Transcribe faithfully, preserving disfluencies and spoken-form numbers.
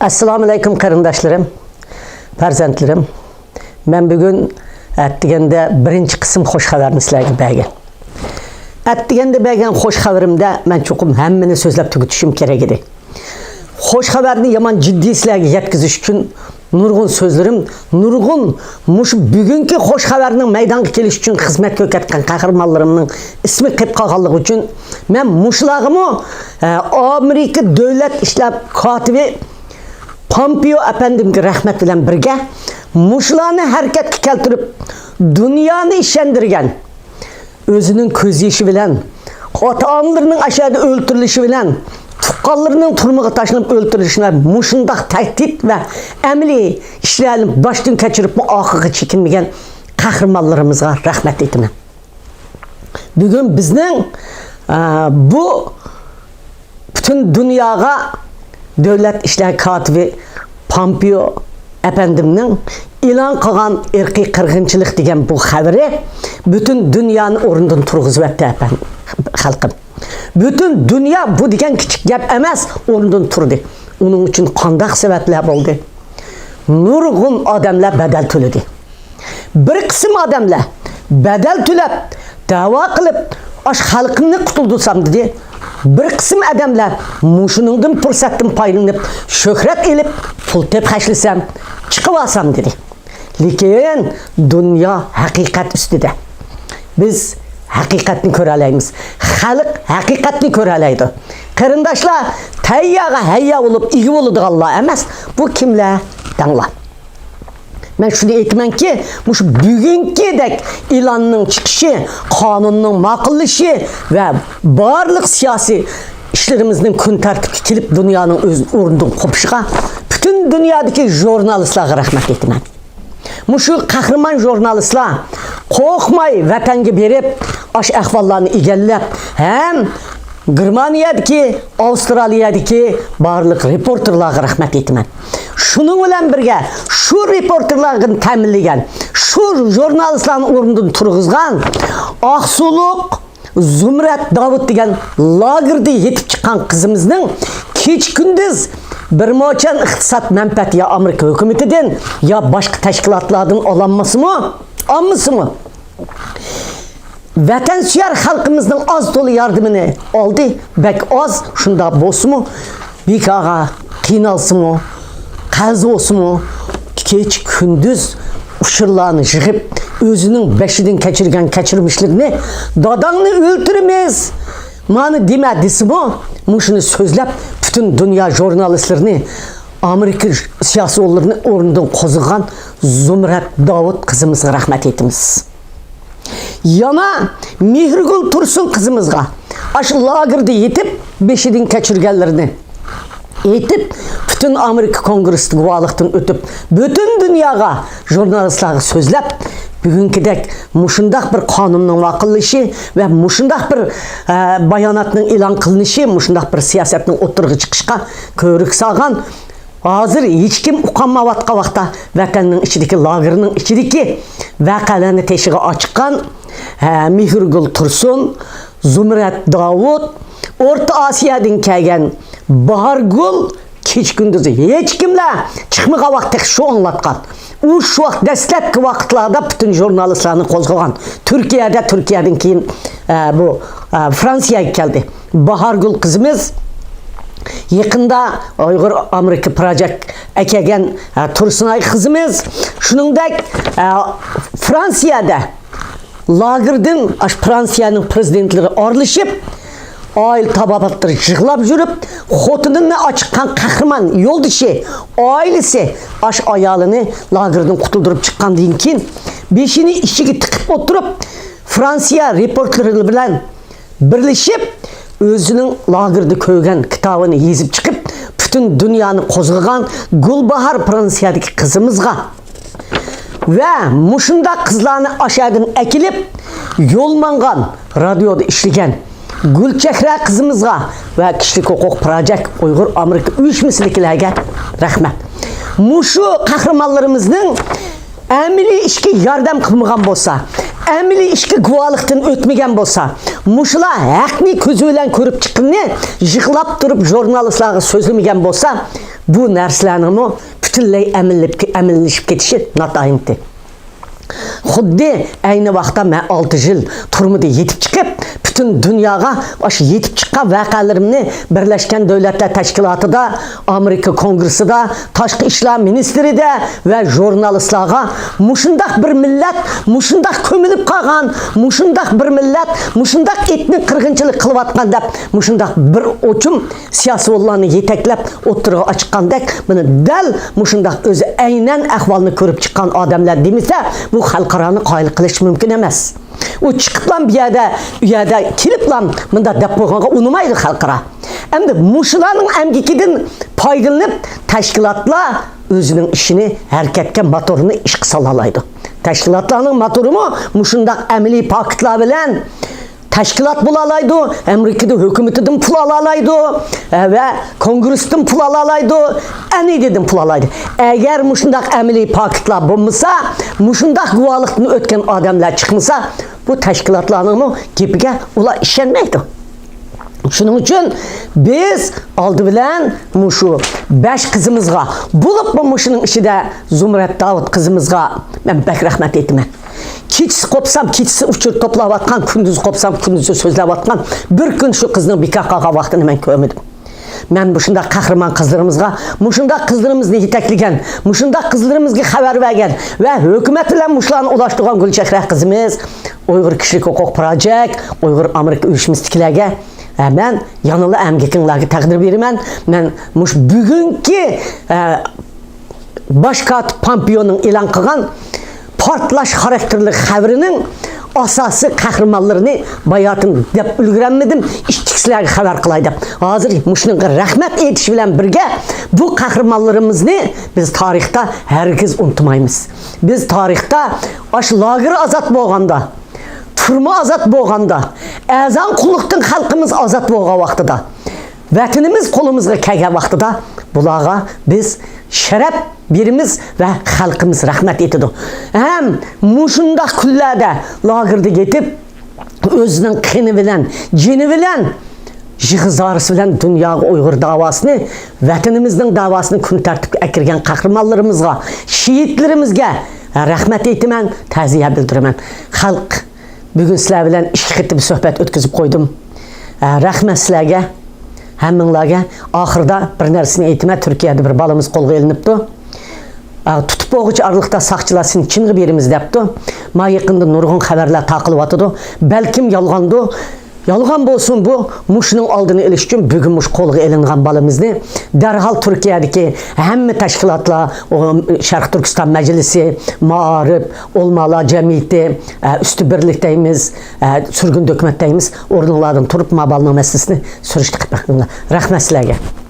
ئەسسالامۇئەلەيكۇم قېرىنداشلىرىم، پەرزەنتلىرىم. مەن بۈگۈن ئەتىگەندە بىرىنچى قىسىم خوش خەۋەرنى سىلەرگە بەرگەن. ئەتىگەندە بەرگەن خوش خەۋىرىمدە مەن چوقۇم ھەممىنى سۆزلەپ تۈگىتىشىم كېرەك ئىدى. خوش خەۋەرنى يامان جىددىي سىلەرگە يەتكۈزۈش ئۈچۈن نۇرغۇن سۆزلىرىم، نۇرغۇن مۇشۇ بۈگۈنكى خوش خەۋەرنىڭ مەيدانغا كېلىشى ئۈچۈن خىزمەت كۆرسەتكەن قەھرىمانلىرىمنىڭ ئىسمى قېلىپ قالغانلىقى ئۈچۈن مەن مۇشۇلارغىمۇ، ئە، ئامېرىكا دۆلەت ئىشلار كاتىپى پامپېئو ئەپەندىمگە رەھمەت بىلەن بىرگە، مۇشۇلارنى ھەرىكەتكە كەلتۈرۈپ، دۇنيانى ئىشەندۈرگەن، ئۆزىنىڭ كۆز يېشى بىلەن، ئاتا-ئانىلىرىنىڭ ئاشۇ يەردە ئۆلتۈرۈلۈشى بىلەن، تۇغقانلىرىنىڭ تۈرمىگە تاشلىنىپ ئۆلتۈرۈلۈشى بىلەن مۇشۇنداق تەھدىت ۋە ئەمەلىي ئىشلارنى باشتىن كەچۈرۈپمۇ ئاخىرغا چېكىنمىگەن قەھرىمانلىرىمىزغا رەھمەت ئېيتىمەن. بۈگۈن بىزنىڭ، ئە، بۇ پۈتۈن دۇنياغا دۆلەت ئىشلار كاتىپى پامپېئو ئەپەندىمنىڭ ئېلان قىلغان ئىرقىي قىرغىنچىلىق دېگەن بۇ خەۋىرى پۈتۈن دۇنيانى ئورنىدىن تۇرغۇزۇۋەتتى، ئەپەن-، خەلقىم. پۈتۈن دۇنيا بۇ دېگەن كىچىك گەپ ئەمەس، ئورنىدىن تۇردى. ئۇنىڭ ئۈچۈن قانداق سەۋەبلەر بولدى؟ نۇرغۇن ئادەملەر بەدەل تۆلىدى. بىر قىسىم ئادەملەر بەدەل تۆلەپ، دەۋا قىلىپ، ئاش خەلقىمنى قۇتۇلدۇرسام دېدى. بىر قىسىم ئادەملەر مۇشۇنىڭدىن پۇرسەتتىن پايدىلىنىپ، شۆھرەت ئېلىپ، پۇل تېپىپ خەجلىسەم، چىقىۋالسام دېدى. لېكىن دۇنيا ھەقىقەت ئۈستىدە. بىز ھەقىقەتنى كۆرەلەيمىز. خەلق ھەقىقەتنى كۆرەلەيدۇ. قېرىنداشلار، تەييارغا ھەييار بولۇپ ئىگە بولىدىغانلار ئەمەس. بۇ كىملەر؟ دەڭلار. مەن شۇنى ئېيتىمەنكى، مۇشۇ بۈگۈنكىدەك ئېلاننىڭ چىقىشى، قانۇننىڭ ماقۇللىشى ۋە بارلىق سىياسىي ئىشلىرىمىزنىڭ كۈن تەرتىپكە كېلىپ، دۇنيانىڭ ئۆز ئورنىدىن قوپۇشىغا پۈتۈن دۇنيادىكى ژۇرنالىستلارغا رەھمەت ئېيتىمەن. مۇشۇ قەھرىمان ژۇرنالىستلار قورقماي ۋەتەنگە بېرىپ، ئاش ئەھۋاللارنى ئىگىلەپ، ھەم گېرمانىيەدىكى، ئاۋسترالىيەدىكى بارلىق رېپورتېرلارغا رەھمەت ئېيتىمەن. شۇنىڭ بىلەن بىرگە، شۇ رېپورتېرلارنى تەمىنلىگەن، شۇ ژۇرنالىستلارنى ئورنىدىن تۇرغۇزغان ئاقسۇلۇق زۇمرەت داۋۇت دېگەن لاگېردا يېتىپ چىققان قىزىمىزنىڭ كېچە-كۈندۈز بىر موچەن ئىقتىساد مەنپەئەت يا ئامېرىكا ھۆكۈمىتىدىن، يا باشقا تەشكىلاتلاردىن ئالالمىسىمۇ، ئالمىسىمۇ، ۋەتەنسۆيەر خەلقىمىزنىڭ ئاز-تولا ياردىمىنى ئالدى، بەك ئاز، شۇنداق بولسىمۇ، بىكارغا قىينالسىمۇ، قەرز بولسىمۇ، كېچە-كۈندۈز ئۇچۇرلارنى يىغىپ، ئۆزىنىڭ بېشىدىن كەچۈرگەن كەچۈرمىشلىرىنى، داداڭنى ئۆلتۈرىمىز، مانا دېمە دېسىمۇ، مۇشۇنى سۆزلەپ، پۈتۈن دۇنيا ژۇرنالىستلىرىنى ئامېرىكا سىياسىيونلىرىنى ئورنىدىن قوزغىغان زۇمرەت داۋۇت قىزىمىزغا رەھمەت ئېيتىمىز. يەنە مېھرىگۈل تۇرسۇن قىزىمىزغا، ئاشۇ لاگېردا يېتىپ، بېشىدىن كەچۈرگەنلىرىنى ئېيتىپ، پۈتۈن ئامېرىكا كونگرېسسىدا گۇۋاھلىقتىن ئۆتۈپ، پۈتۈن دۇنياغا، ژۇرنالىستلارغا سۆزلەپ، بۈگۈنكىدەك مۇشۇنداق بىر قانۇننىڭ ماقۇللىشى ۋە مۇشۇنداق بىر، ئە، باياناتنىڭ ئېلان قىلىنىشى، مۇشۇنداق بىر سىياسەتنىڭ ئوتتۇرىغا چىقىشىغا كۆۋرۈك سالغان، ھازىر ھېچكىم ئۇقالمايۋاتقان ۋاقىتتا ۋەتەننىڭ ئىچىدىكى، لاگېرنىڭ ئىچىدىكى ۋەقەلەرنى تېشىغا ئاچىققان، ھە، مېھرىگۈل تۇرسۇن، زۇمرەت داۋۇت، ئورتا ئاسىيادىن كەلگەن باھارگۈل، كېچە-كۈندۈز ھېچكىملەر چىقمىغان ۋاقىت تېخى شۇ ئاڭلاتقان. ئۇ شۇ ۋاقىت دەسلەپكى ۋاقىتلاردا پۈتۈن ژۇرنالىستلارنى قوزغىغان. تۈركىيەدە، تۈركىيەدىن كېيىن، ئە، بۇ، ئە، فرانسىيەگە كەلدى. باھارگۈل قىزىمىز يېقىندا ئۇيغۇر ئامېرىكا پروجېكت ئەكەلگەن، ئە، تۇرسۇنئاي قىزىمىز. شۇنىڭدەك، ئە، فرانسىيەدە لاگېردىن ئاشۇ فرانسىيەنىڭ پىرېزىدېنتلىرى ئارىلىشىپ، ئائىلە تابابەتلىرى يىغلاپ يۈرۈپ، خوتۇنىنى ئاچىققان قەھرىمان يولدىشى، ئائىلىسى ئاشۇ ئايالىنى لاگېردىن قۇتۇلدۇرۇپ چىققاندىن كېيىن، بېشىنى ئىچىگە تىقىپ ئولتۇرۇپ، فرانسىيە رېپورتېرلىرى بىلەن بىرلىشىپ، ئۆزىنىڭ لاگېردا كۆرگەن كىتابىنى يېزىپ چىقىپ، پۈتۈن دۇنيانى قوزغىغان گۈلباھار فرانسىيەدىكى قىزىمىزغا ۋە مۇشۇنداق قىزلارنى ئاشەدىن ئەكېلىپ، يول ماڭغان، رادىيودا ئىشلىگەن گۈلچېھرە قىزىمىزغا ۋە كىشىلىك ھوقۇق پروجېكت ئۇيغۇر ئامېرىكا ئۇيۇشمىسىدىكىلەرگە رەھمەت. مۇشۇ قەھرىمانلىرىمىزنىڭ ئەمەلىي ئىشقا ياردەم قىلمىغان بولسا، ئەمەلىي ئىشقا گۇۋاھلىقتىن ئۆتمىگەن بولسا، مۇشۇلار ھەقنى كۆزى بىلەن كۆرۈپ چىققىنىنى يىغلاپ تۇرۇپ ژۇرنالىستلارغا سۆزلىمىگەن بولسا، بۇ نەرسىلەرنىڭمۇ پۈتۈنلەي ئەمەللىپ-، ئەمەلىيلىشىپ كېتىشى ناتايىنتى. خۇددى ئەينى ۋاقىتتا مەن ئالتە يىل تۈرمىدە يېتىپ چىقىپ، پۈتۈن دۇنياغا ئاشۇ يېتىپ چىققان ۋەقەلىرىمنى بىرلەشكەن دۆلەتلەر تەشكىلاتىدا، ئامېرىكا كونگرېسسىدا، تاشقى ئىشلار مىنىستىرىدە ۋە ژۇرنالىستلارغا مۇشۇنداق بىر مىللەت، مۇشۇنداق كۆمۈلۈپ قالغان، مۇشۇنداق بىر مىللەت، مۇشۇنداق ئېتنىك قىرغىنچىلىق قىلىۋاتقان دەپ، مۇشۇنداق بىر ئوچۇم سىياسىيونلارنى يېتەكلەپ ئوتتۇرىغا چىققاندەك، مانا دەل مۇشۇنداق ئۆزى ئەينەن ئەھۋالنى كۆرۈپ چىققان ئادەملەر دېمىسە، بۇ خەلقئارانى قايىل قىلىش مۇمكىن ئەمەس. ئۇ چىقىپلا بۇ يەردە، ئۇ يەردە كېلىپلا مۇنداق دەپ قويغانغا ئۇنىمايدۇ خەلقئارا. ئەمدى مۇشۇلارنىڭ ئەمگىكىدىن پايدىلىنىپ، تەشكىلاتلار ئۆزىنىڭ ئىشىنى ھەرىكەتكە، موتورىنى ئىشقا سالالايدۇ. تەشكىلاتلارنىڭ موتورىمۇ مۇشۇنداق ئەمەلىي پاكىتلار بىلەن تەشكىلات بولالايدۇ، ئامېرىكىدا ھۆكۈمىتىدىن پۇل ئالالايدۇ، ئە، ۋە كونگرېستىن پۇل ئالالايدۇ، ئەنىدىدىن پۇل ئالالايدۇ. ئەگەر مۇشۇنداق ئەمەلىي پاكىتلار بولمىسا، مۇشۇنداق گۇۋاھلىقتىن ئۆتكەن ئادەملەر چىقمىسا، بۇ تەشكىلاتلارنىڭمۇ گېپىگە ئۇلار ئىشەنمەيدۇ. شۇنىڭ ئۈچۈن بىز ئالدى بىلەن مۇشۇ بەش قىزىمىزغا، بولۇپمۇ مۇشۇنىڭ ئىچىدە زۇمرەت داۋۇت قىزىمىزغا مەن بەك رەھمەت ئېيتىمەن. كېچىسى قوپسام، كېچىسى ئۇچۇر توپلاۋاتقان، كۈندۈزى قوپسام، كۈندۈزى سۆزلەۋاتقان، بىر كۈن شۇ قىزنىڭ بىكار قالغان ۋاقتىنى مەن كۆرمىدىم. مەن مۇشۇنداق قەھرىمان قىزلىرىمىزغا، مۇشۇنداق قىزلىرىمىزنى يېتەكلىگەن، مۇشۇنداق قىزلىرىمىزگە خەۋەر بەرگەن ۋە ھۆكۈمەت بىلەن مۇشۇلارنى ئۇلاشتۇرغان گۈلچېھرە قىزىمىز، ئۇيغۇر كىشىلىك ھوقۇق پروجېكت، ئۇيغۇر ئامېرىكا ئۇيۇشمىسىدىكىلەرگە، ھە، مەن يەنىلا ئەمگىكىڭلارغا تەقدىر بېرىمەن. مەن مۇشۇ بۈگۈنكى، ھە، باش كاتىپ پامپېئونىڭ ئېلان قىلغان پارتلاش خاراكتېرلىك خەۋىرىنىڭ ئاساسىي قەھرىمانلىرىنى باياتىن دەپ ئۈلگۈرەلمىدىم، ئىككىسىلەرگە خەۋەر قىلاي دەپ. ھازىر مۇشۇنىڭغا رەھمەت ئېيتىش بىلەن بىرگە، بۇ قەھرىمانلىرىمىزنى بىز تارىختا ھەرگىز ئۇنتۇمايمىز. بىز تارىختا ئاشۇ لاگېر ئازاد بولغاندا، تۈرمە ئازاد بولغاندا، ئەرزان قۇللۇقتىن خەلقىمىز ئازاد بولغان ۋاقتىدا، ۋەتىنىمىز قولىمىزغا كەلگەن ۋاقتىدا بۇلارغا بىز شەرەپ بېرىمىز ۋە خەلقىمىز رەھمەت ئېيتىدۇ. ھەم مۇشۇنداق كۈنلەردە لاگېردا يېتىپ، ئۆزىنىڭ قېنى بىلەن، جېنى بىلەن، يىغا زارىسى بىلەن دۇنياغا ئۇيغۇر داۋاسىنى، ۋەتىنىمىزنىڭ داۋاسىنى كۈن تەرتىپكە ئەكىرگەن قەھرىمانلىرىمىزغا، شېھىتلىرىمىزگە رەھمەت ئېيتىمەن، تەزىيە بىلدۈرىمەن. خەلق، بۈگۈن سىلەر بىلەن ئىككى قېتىم سۆھبەت ئۆتكۈزۈپ قويدۇم. ئە، رەھمەت سىلەرگە، ھەممىڭلارگە. ئاخىرىدا بىر نەرسىنى ئېيتىمەن، تۈركىيەدە بىر بالىمىز قولغا ئېلىنىپتۇ. ئە، تۇتۇپ بولغۇچە ئارىلىقتا ساقچىلار سېنى چىنغا بېرىمىز دەپتۇ. ما يېقىندا نۇرغۇن خەۋەرلەر تارقىلىۋاتىدۇ. بەلكىم يالغاندۇ. يالغان بولسۇن بۇ، مۇشۇنىڭ ئالدىنى ئېلىش ئۈچۈن بۈگۈن مۇشۇ قولغا ئېلىنغان بالىمىزنى دەرھال تۈركىيەدىكى ھەممە تەشكىلاتلار، ئۇ شەرقىي تۈركىستان مەجلىسى، مائارىپ، ئۆلىمالار جەمئىيىتى، ئە، ئۈستى بىرلىك دەيمىز، ئە، سۈرگۈن ھۆكۈمەت دەيمىز، ئورنۇڭلاردىن تۇرۇپ، ما بالىنىڭ مەسىلىسىنى سۈرۈشتە قىلىپ بېقىڭلار. رەھمەت سىلەرگە.